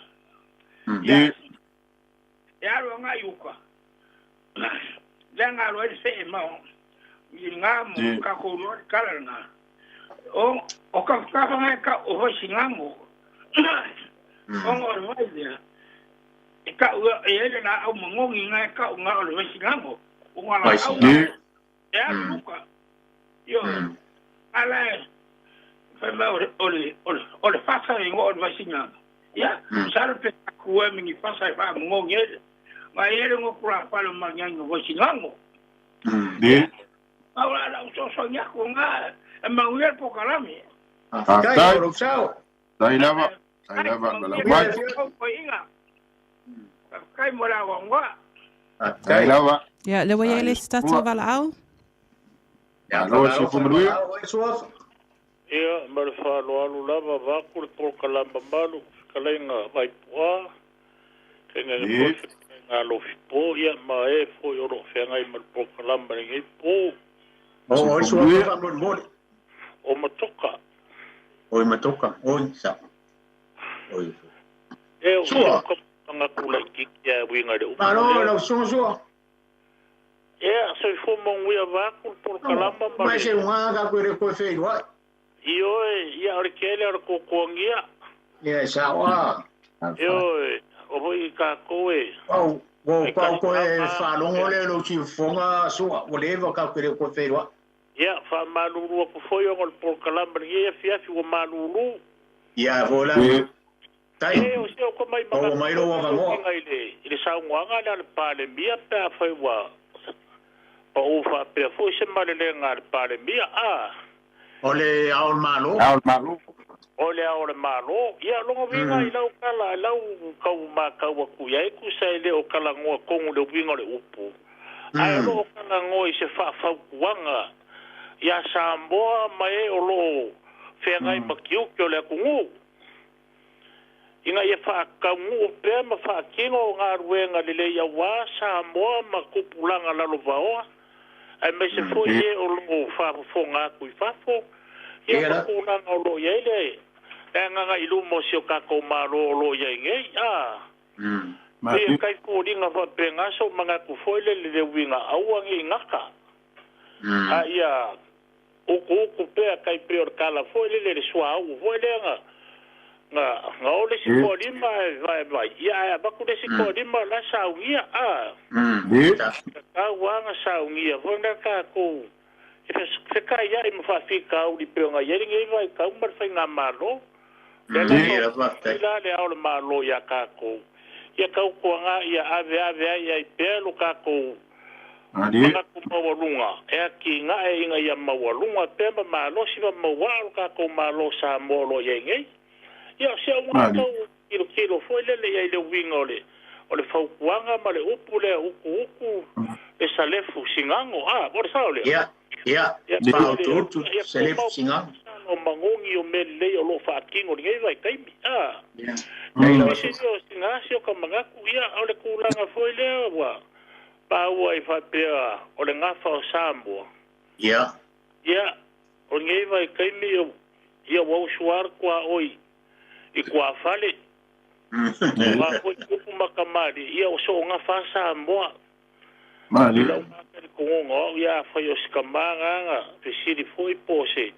Ia, e alu agai i uka. Lea na alu ai le see ma i ngā mo kākou loa le kala lena. O, o ka whakawhanga e ka o vai singango. Ona o le vai lea, e kau e ai le laau magogi ngā e kau ngā o le vai singango. O ngā laau ngā e alu uka. Ioe. A la e fai mai o le, o le, o le, o le fasa e ngoa o le vaisingaga. Ia, masalo pe taku e mingi fasa e faamogogi ai le. Ma e le ngo kula fale o mangiaina o vaisinago. Ia. Au la u so so nya ko nga e manuia le polokalame. Faafetai mo lou sao. Tai lava, tai lava ma lau mai. Faafetai mo le avanoa. Tai lava. Ia, lea ua i ai le isi tatou valaau. Ia, Malo soifua manuia. Ia, ma le faaaloalo lava vaeatu le polokalama malu, fetalaiga Vaipu'a, tainane foi fetalaiga Alofipo, ia ma e foi o lo o feagai ma le polokalama i lenei po. O oi suafa faamolemole. O Matoka. Oi Matoka, oi sa. Oi. E o Sua. ka manatu laitiiti a uiga i le upu Malo lea. lau susuga sua. Ea, soifua manuia vaeatu le polokalama ma Mai le. se uga ka koe le koe feiloai. Ioe, ia o le tele o le tuatuagia. Ia e sao a. Ioe, o foi i tatou e. Pau, ua E pau koe talikalama. faalogo lea i lou siufofoga sua, ua leva ka koe le koe feiloai. Ia, faamalulu atu foi ona o le polokalama lenei afiafi ua malulu. Ia foi la. Tai. E, o se o ka mai Maua mai lou avanoa. manatu i le, i le saunoaga lea a le Palemia pe afai ua pau faapea foi se malelega a le Palemia. A. O le Ao o le Malo. Ao o le Malo. O le Ao o le Malo. Ia, lona uiga i lau tala, i lau tau matau atu i ai, tusa e le o talanoa tonu le uiga o le upu, ae o lo o talanoa i se faafautuaga iā Samoa ma e o lo o feagai ma tiute o le atunuu, ina ia faataunuu pea ma faatino galuega lelei auā Samoa ma tupulaga lalovaoa, aemaise foi e o lo o faafofoga atu i fafo, ia ma tulaga o lo o i ai le agaga i luma o si o tatou Malo o lo o i ai nei. A pei e kai foliga faapena sou manatu foi lele le uiga aua ne i gata, a ia utuutu pea kai pei o le tala foi lele le suauu foi lea na na na o le isi toalima ae vae mai, ia ae avatu le isi toalima o la e saunia, a tatau lava ona saunia foi lea tatou e fekaiai ma faafitauli pei ona i ai lenei vaitau ma le faigamalo. Lea la fautua la le Ao o le Malo ia tatou, ia tautuaga ia ave ave ai ai pea lo tatou manatu maualuga e atinae ina ia maualuga pea ma malosi ma mauaa lo tatou Malo Samoa o lo o i ai nei. Ia o si au tau tilotilo foi lele i ai le uiga o le o le fautuaga ma le upu lea utuutu le salefu sigago. A, o le sao lea? Ia, ia, Ia, faautuutu ia salefu tumau sigago. o magogi o mea lelei o lo o faatino i lenei vaitaimi. A, Ia, tai lava nisi o sigasi o ka manatu, ia o le tulaga foi lea ua paua ai faapea o le gafa o Samoa. Ia. Ia, o lenei vaitaimi, ia ua usu lava le tuaoi i tuafale. Aua foi tupu ma kamali'i, ia ua soogafa lava Samoa. I lau talitonuga o au, ia afai o se tama na fesili foi po o se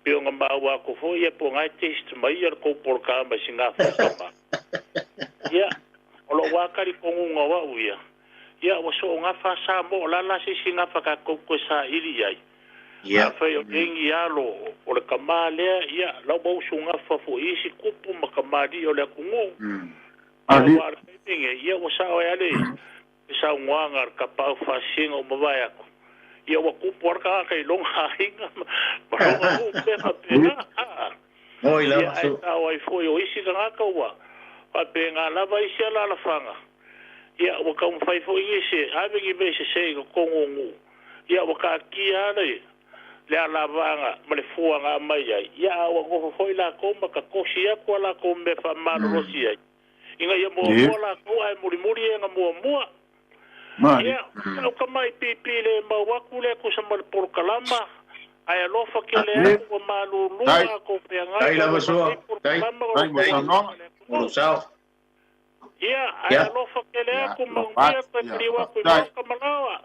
pei ona maua atu foi, ia po o na e taste mai ia le tou polokalame i se gafa o tama. Ia, o lou lava talitonuga o au ia, ia ua soogafa lava Samoa, o le a la se isi gafa tatou toe saili i ai? Afai o lengi alo o le tama lea, ia, la ua usugafa foi i isi tupu ma kamali'i o le atunuu. Ia, aua o le taimi lenei, ia ua sao ai lava le saunoaga a le tapaau faasisiga ua mavae atu, ia ua tupu lava le tagata i lona aiga ma lona nuu ma mea faapena. Ia, ae sao ai foi o isi tagata ua faapena lava isi alaalafaga, ia ua taumafai foi nisi e ave ni mea sese i totonu o nuu, ia ua taatia lava le alavaaga ma le fua na aumai ai, ia a ua nofo foi latou ma tatosi atu a latou mea faamalolosi ai, ina ia muamua latou ae mulimuli e na muamua. Ia, o tamai pipi le mau atu lea tusa ma le polokalama, ae alofa tele atu ua malulu a kou feagai Tai lava ma sua. lenei Tai. polokalama o Tai lo mo saunoaga. le O atunuu. lou sao. Ia, ae alofa tele Ia, atu lo manuia fati, toe ia, taliu atu i faafetai. maoka ma laoa.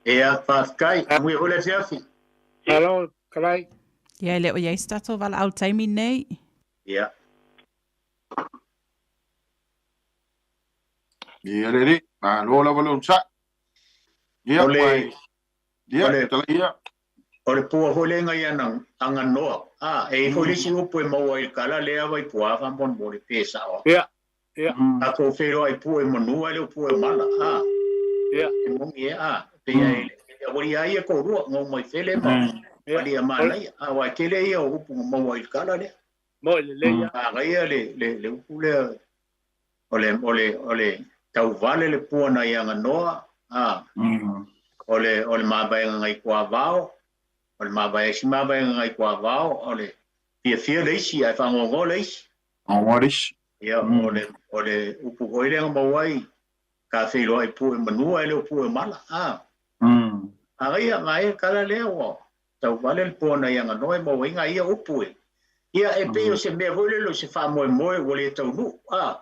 Ia, faafetai. Manuia foi le afiafi. Malo, Kalai. Ia, e le o i ai se tatou valaau i le taimi lenei. Ia. Ia le alii, malo lava le onosai. Ia, O le, ua ia, o le, tala ia. o le pua foi lea ngai ana aganoa. A, e i foi le isi upu e maua i le kala lea Vaipuā faamolemole pe sao. Ia, ia. Tatou feiloai i pua e manua e le o pua e mala. A, Ia. e moni e a, pei e le Ua ia ia ko rua ngo mai fele ma ali manaia. A wa tele ia o upu maua i le kala lea. Mo le le ia. A gaia le upu lea o le tauvale le pua na ia nganoa a o le mavaega ngai kuavao o le mavae si mavaega ngai kuavao o le fiafia le isi ae faagoagoa le isi. Awaris. Ia o le upu foi lea na maua ai ka feiloai pu e manua e le o pu e mala a. Agaia ngai kala lea ua tauvale le pua na ia nganoa e maua ai ngai ia upu e. Ia e pei o se mea foi lele o se faamoemoe ua le taunuu a.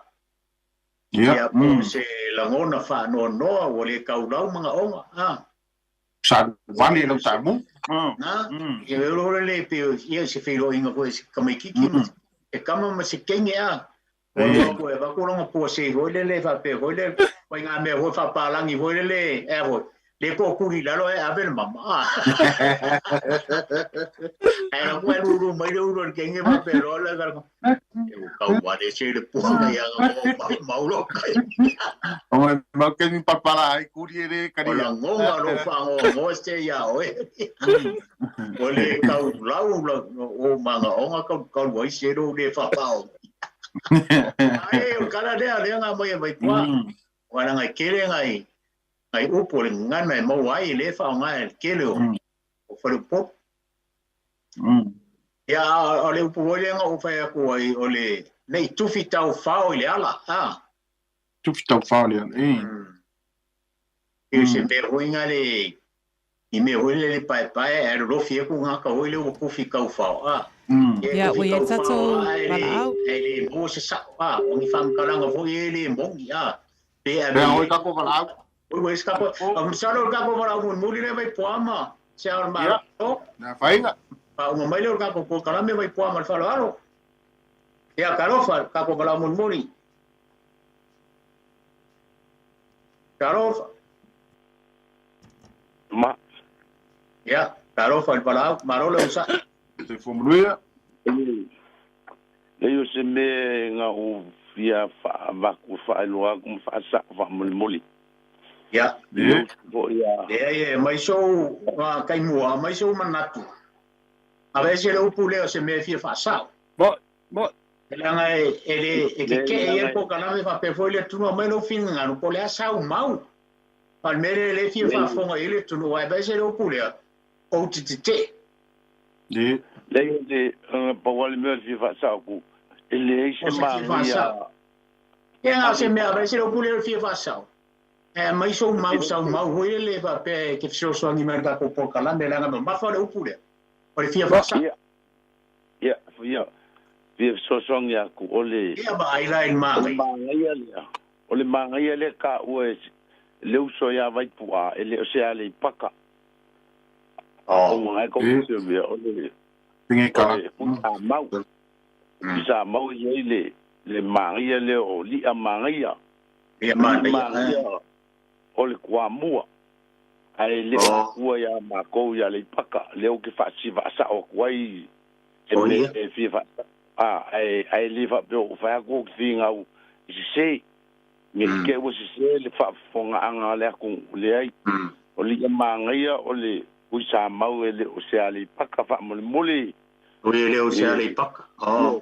Ia po se lagona faanoanoa ua le kaulau magaoga a. Sa vale lau tamu. Na, ia e olo le pe ia se feiloaiga foi se kamaikiki ma e kama ma se kenge a. Ua ko e vaku longa pua se foi lele faapea foi le mai ngā mea foi faapalagi foi lele e foi. Le ko kuri lalo e ave le mama. A. Ai la ko lulu mai le ulo le kenge faapea loa le kala. E u kau wale se le pua ngai anga mo maulo kai. O mai mau ke mi papala ai kuri e le O kari. La ngonga lo whango se ia oe. O le kau lau la o manga onga kau kau wai se ro le whapao. Ai, o kala lea lea ngā mai e mai pua. O ana ngai kele ngai ngai upu le ngana e mau ai le whao ngai e kele o o wharupo. Ia o le upu oi lea o whai aku ai o le nei tufi tau whao i le ala. Ah. Tufi tau whao le. Eh. I se mea huinga le i mea hui le pae pae e rofi e ku ngā ka hui le ua kufi kau whao. Ah. Ia, kufi ua ia kau tatou whao, ah, e le- valaau. E le mo se sao. Ah, o ni whamkalanga foi e le mongi. Ah. Pe a Pea oi kako valaau. Oi oi skapo. A msalo ka ko valaau mun muli le vai poama. Se al ma. Na whainga. Pa uma mai le ka ko kalame vai poama le falo alo. Ia karofa ka ko valaau mun muli. Karofa. Ma Ia karofa le valaau marolo usa. Te fomuluia. Le yo se me nga o fia fa vaku fa iloa ku fa sa fa molimoli. Ia. Le. Po ia. Lea e mai sou kai mua, mai sou manatu. A vese le upu lea o se mea fia faasao. Mo mo E leaga e le e ke ke e po kalame faapea foi le atunuu mai lou finagalo po o le a sau mau. A le mea lea le fia faafofoga i le atunuu ae vaese le upu lea ou te tetee. Le. Le yo te pa wale me fia fa sa ku. E le se O se ma fia faasao. Ia na se mea vaese le upu lea o le fia faasao. E mai sou mau sau mau hoi le faapea e ke fesoasoani mai le tatou polokalame leaga mamafa le upu lea. O le fia faasao. Ia. Ia, ia. Fia fesoasoani aku o le Ia ma ai la i le o le magai. Magaia lea. O le magaia lea ka ua e le uso ia vai pua e le o se ale i paka. O Oh. ngai ko E. se mea o le Tinge o kala. le a mau. Sa mau i ai le magaia lea o lia magaia. Ia Le manaia. magaia o le kuamua. Ai le Oh. kua ia makou ia le paka. Le o ke faasiva sa o kuai e Oh, me ia. e fia fa a ai ai le fa pe o fa ko ki ngau i se me ke o se se le fa fonga anga le ku le ai o le mangaia o le ui sa mau e le o se ale paka fa mo le mole. O le o se ale paka. Oh.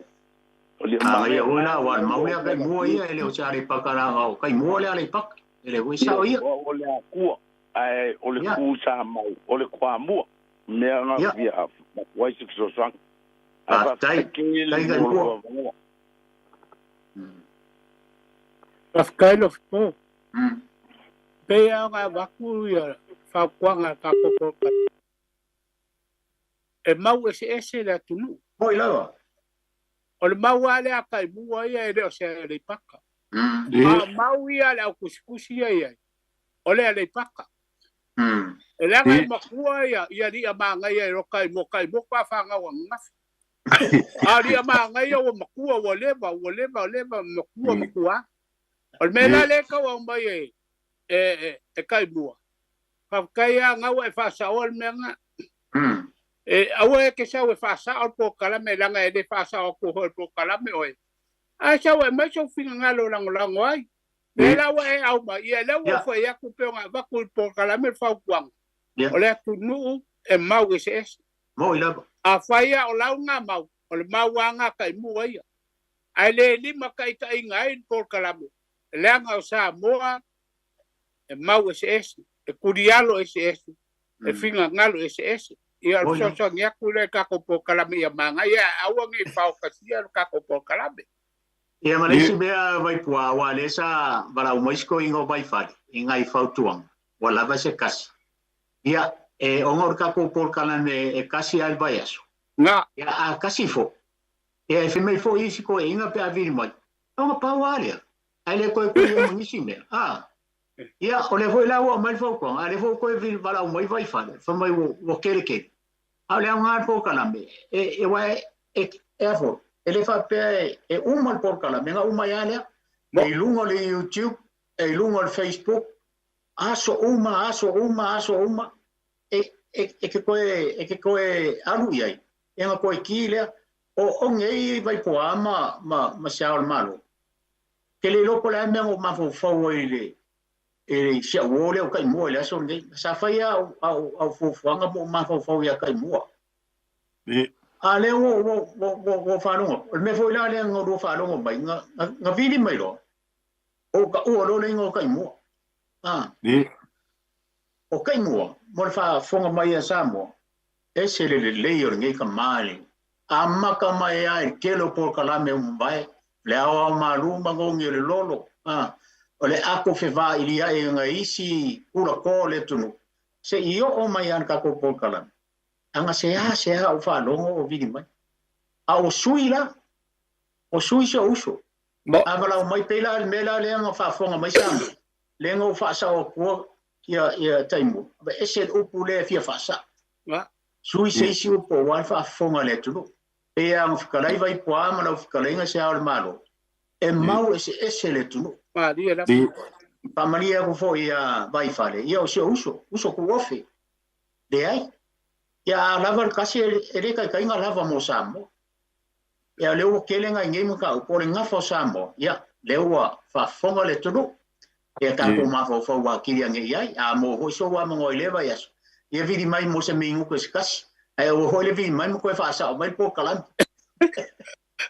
O le A ia ui la wa mau lea kai mua ia e le o se ale paka la o kai mua le ale paka. E le ui sao ia. O le akua ai o le Ia. ku sa mau o le kwa mua mea nga Ia. fia wai se so sang. Ah, tai- tai kai mua. Whakailo po. Pe ia ngā waku ia whakuanga ka koko. E mau ese ese le atunu. Moi lava. O le mau ale a kai mua ia e le o se ale paka. Le. A mau ia le au kusikusi ia ia. O le ale paka. E le anga i makua ia, ia lia maanga ia e roka i moka i moka whanga wa ngafi. A lia maanga ia wa makua wa leva, wa leva, wa leva, makua, makua. O le mea la le kau au mai e kai mua. Whakakai a ngaua e whaasao le mea ngā. E aua e ke sau e whaasao le pōkalame langa e le whaasao ko hoi le pōkalame oe. A sau e mai sau whinga ngalo lango lango ai. Le la ua e au mai, ia le ua Ia. whai aku pe o ngā vaku le pōkalame le whaukuanga. O le atunuu e mau eseese. Moi lava. Afai lava o lauga mau, o le mau lava gataimua ia. Ae le limataitaiina ai le polokalame, leaga o Samoa e mau eseese, e tulialo eseese, e finagalo eseese. Ia, o le fesoasoani atu lea i le tatou polokalame ia manaia, ae aua ne i faotasia le tatou polokalame. Ia ma le isi mea Vaipua, aua lea sa valaau mai si toeaina o Vaifale i nai fautuaga, ua lava se kasi. Ia, e ona o le tatou polokalame e kasi lava i le vaiaso. Na. Ia, a kasi foi, ia e fai mai foi isi toeaiina pe a vili mai, ona pau lava lea, ae le toe kui ai ma nisi mea. A, ia, o lea foi la ua aumai le fautuaga, a o lea foi ua toe valaau mai Vaifale, fai mai ua kelekele. A o le aoga o le polokalame, e, e, aua e, e, e a foi, e le faapea e, e uma le polokalame, na uma ai lava lea. E i luga o le YouTube, e i luga o le Facebook, aso uma, aso uma, aso uma, e, e, e ke toe, e ke toe alu i ai, e na toe ki lea, o, o nei Vaipoa ma, ma, ma se ao o le Malo. Ke le iloa po o le a le mea na ou mafaufau ai i le, i si au uo lea o Taimua i le aso lenei. Sa fai au, au, au fuafuaga ma ou mafaufau ia Taimua. A lea ua, ua, ua, ua, ua faalogo. O le mea foi la lea na lua faalogo mai, na, na, na vili mai loa, o ka ua loa le igoa o Taimua. A. O Taimua, mo le faafofoga mai a Samoa, ese le lelei o lenei tama i le amata mai lava i le tele o polokalame ua mavae, le aoao malu ma gogi o le lolo, a, o le ato fevailia'i o nai isi kula to o le atunuu, se i oo mai lava i le tatou polokalame, aga seāseā ou faalogo o vili mai. A ua sui la, ua sui si ou uso. A valaau mai pei la le mea la lea na faafofoga mai Samoa, lea na ou faasao atua ia, ia Taimua, aveese le upu lea e fia faasao. Sui se isi upu aua le faafofoga a le atunuu. Pei lava ona fetalai Vaipuā ma lau fetalaiga se Ao o le Malo, e mau eseese le atunuu. Faamalie atu foi ia Vaifale, ia o si ou uso, uso tuofe. Leai. Ia a lava le kasi e le taitai ona lava mo Samoa. Ia lea ua tele nai nei mataupu, o le gafa o Samoa, ia lea ua faafofoga le atunuu. Ia tatou mafaufau atili ane i ai, a maua foi sou avanoa i lea vaiaso, ia vili mai mo se minuto se tasi, ae aua foi le vili mai ma toe faasao mai le polokalame.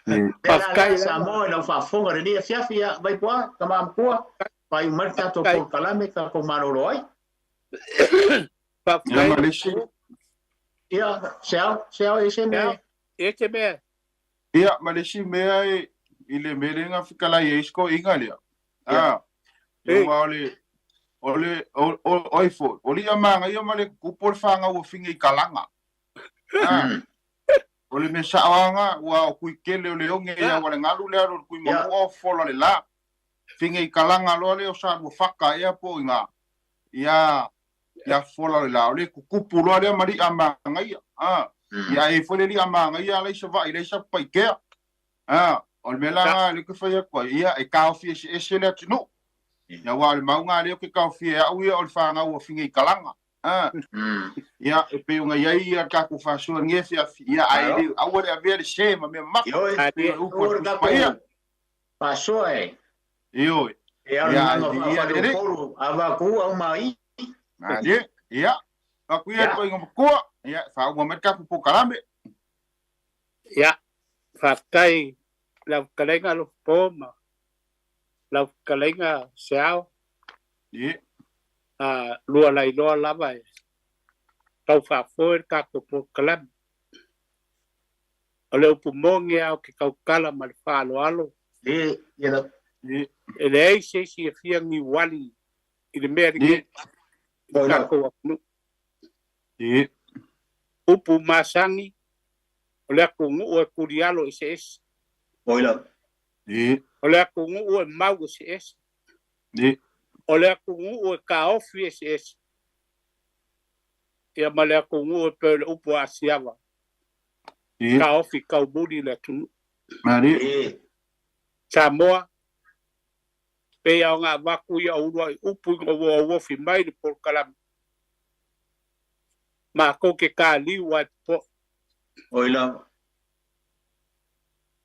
Lea la lea Samoa i lau faafofoga i lenei afiafi, ia Vaipoa, tama matua, faaiu mai le tatou polokalame tatou malolo ai. Faafetai. Ia, Seao, Seao e se mea. E te mea. Ia, ma le isi mea e, i le mea lea na fetalai ai si toeaina lea, a, aua o le, o le, o, o, o ai foi, o le manaia ma le tutupu o le fanau a Fine i Kalaga. A, o le mea sao lava na, ua o kui tele o le oge ia ua le galu lea o le kui mamua o fola le la. Fine i Kalaga loa lea o Saluafata ea po o ina, ia, ia fola le la, o le tutupu loa lea ma li'a manaia. A, ia e foi le li'a manaia ala i Savaii leai Satupaitea. A, o le mea la lena lea ou te fai atu ai, ia e taofi eseese le atunuu. Ia aua o le mau lena lea ou te taofia e au ia o le fanau a Fineikalaga. A, ia e pei ona i ai ia le tatou faasoa i lenei afiafi, ia ae le, aua le avea le se ma mea mamafa. Ioe, E pei o le upu a le Tusi Paia. Faasoa e. Ioe. E alu Ia, nana ae viia le Alii. faleupolu, avaku au mai. Malie, ia, atu ia le toeaina matua, ia, faauma mai le tatou polokalame. Ia, faafetai lau fetalaiga Alofapo ma lau fetalaiga Seao. Ie. A lua lailoa lava e tau faafoe le tatou polokalame. O le upu moni lava ou te tautala ma le faaaloalo. Ie, ia lau. Ie. E leai se isi e fia niuali i le mea lenei i le tatou atunuu. Ie. Upu masani, o le atunuu e tulialo eseese. Ie. O le atunuu e mau eseese. Ie. O le atunuu e taofi eseese. Ia ma le atunuu e pei o le upu a Asiava. Ie. Taofi taumuli le atunuu. Malie. Samoa, pei lava ona avatu ia uluai upu ina ua auofi mai le polokalame. Matou te taliu ae popoe. Oi lava.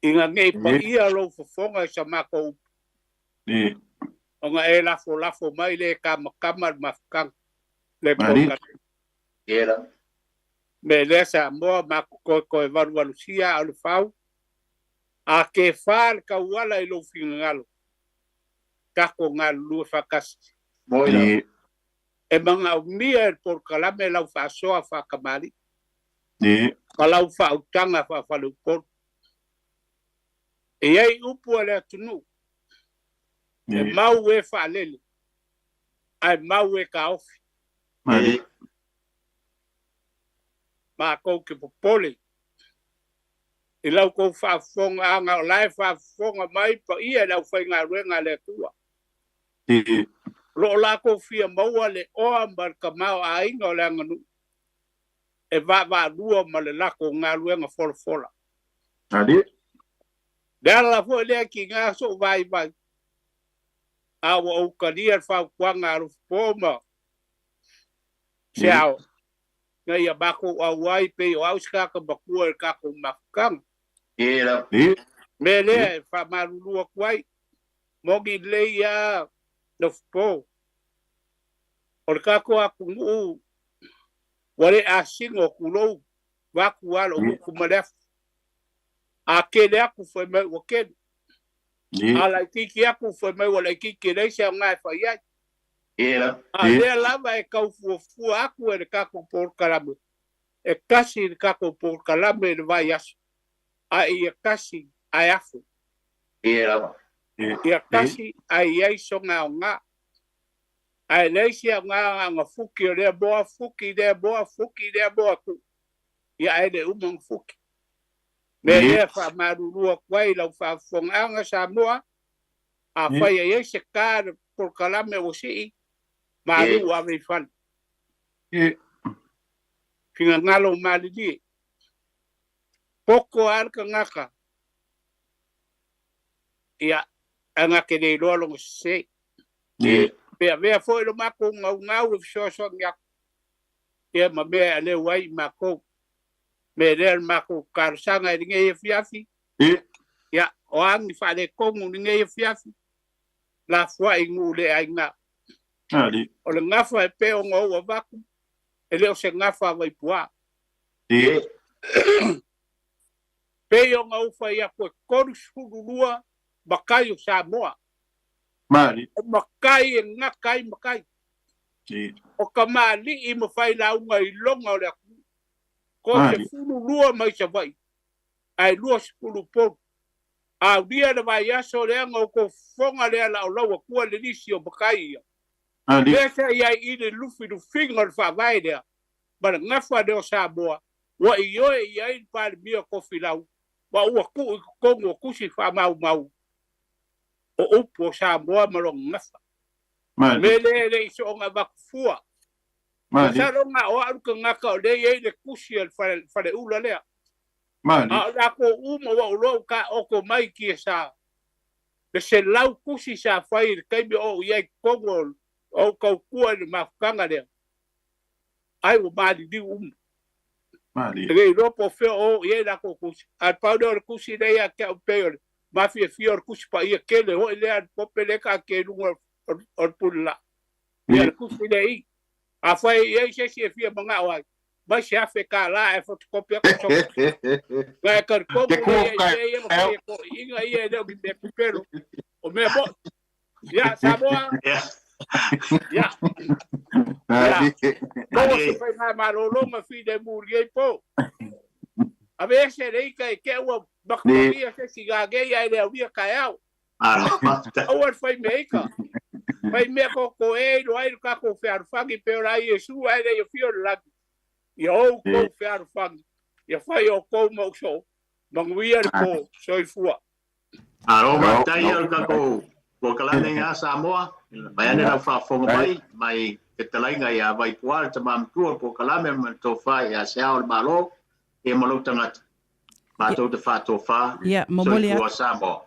Ina nei paia lou fofoga i sa matou upu. Ona e lafolafo mai le kamakama le mafutaga, le polokalame. Ia. Me lea Samoa matou toe valuvalusia aa o le fau, a kefa le tauala i lou finagalo, tatou galulue faatasi. Moi. E manaomia e le polokalame lau faasoa faatamalii ma lau faautaga faafaleupolu. E i ai upu a le atunuu, e mau e faalele, ae mau e taofi. Matou te popole i la outou faafofogaaga o la e faafofoga mai paia i le aufaigaluega a le Atua. O lo o latou fia maua le oa ma le tamaoaiga o le aganuu e vaavaalua ma le latou galuega folafola. Le ala foi lea tiga sou vaivai, a ua ou talia le fautuaga a Alofapo ma Seao, ina ia matou auai pei o au se tagata matua i le tatou mafutaga. Mea lea e faamalulu atu ai, moni lelei lava Alofapo, o le tatou atunuu ua le asino, tulou, vaeatu lava lou gutu ma le afu. A tele atu fai mai ua tele. A laitiiti atu fai mai ua laitiiti e leai se aoga e fai ai. A lea lava e tau fuafua atu e le tatou polokalame, e tasi le tatou polokalame i le vaiaso, a ia tasi ae afe. Ia tasi ae i ai sona aoga. Ae leai se aoga na fuki o lea moa fuki lea moa fuki lea moa tuu. Ia ae le uma ona fuki. Mea lea e faamalulu atu ai i lau faafofogaaga Samoa, afai e i ai se ta le polokalame ua sii, malu ave i fale. Finagalo malilie. Poto lava le tagata, ia, ae na te le iloa lona sese. Pe avea foi lo matou gaugau e fesoasoani atu, ia ma mea e aleu ai i matou. Mea lea le matou talosaga i lenei afiafi, ia, o a ni faaletonu i lenei afiafi, lafoai i nuu le aiga. O le gafa e pei ona ou avatu, e le o se gafa a Vaipuā. Pei ona ou fai atu e 32 matai o Samoa. O matai e gata ai matai. O tamalii ma failauga i lona o le atunuu. Ko 12 mai Savaii, ae 20 Upolu. Aulia le vaiaso lea na outou fofoga lea la o lau atua le lisi o matai ia. Lea sa i ai i le lufilufiga o le faavae lea ma le gafa lea o Samoa ua ioe i ai le Palemia o Tofilau ma ua tuu i totonu o tusi faamaumau o upu o Samoa ma lona gafa. Mea lea e le i soona avatu fua. Masalo na o au le tagata o lea e i ai le tusi a le faleula lea. A o latou uma ua ou iloa ua taoto mai i tiasa le 100 tusi sa fai i le taimi o ou i ai i totonu o ou tautua i le mafutaga lea, ai ua maliliu uma. E le iloa po o fea o oo i ai latou tusi, ae pau lea o le tusi lea ia te au pei o le mafiafia o le tusi paia tele foi lea a le pope lea e taatia i luga o le pulelaa. Ia le tusi lea i i. Afai e i ai se isi e fia manao ai, mai se $1,000 ae photocopy atu sona. Na e talitonu lea i mea ia na fai e toeaiina ia e le o ni mea pepelo, o mea moni. Ia, Samoa, ia, ia, maua se faigamalologa filemu i lenei po. Aveese le ita i te ua makapagia se isi gagei ae le aulia taeao. Aua le fai mea ita. Fai mea toto e iloa ai lo tatou fealofani pei o la Iesu ae le i afio i le lagi. Ia outou fealofani, ia fai outou ma uso, manuia le po, soifua. Malo faafetai o le tatou polokalame lena Samoa, mai ane lau faafofoga mai, mai fetalaiga ia Vaipua le tama matua o le polokalame ma le tofa ia Seao o le Malo, ia ma lou tagata. Matou te faatofa, Ia, momoli soifua atu. Samoa.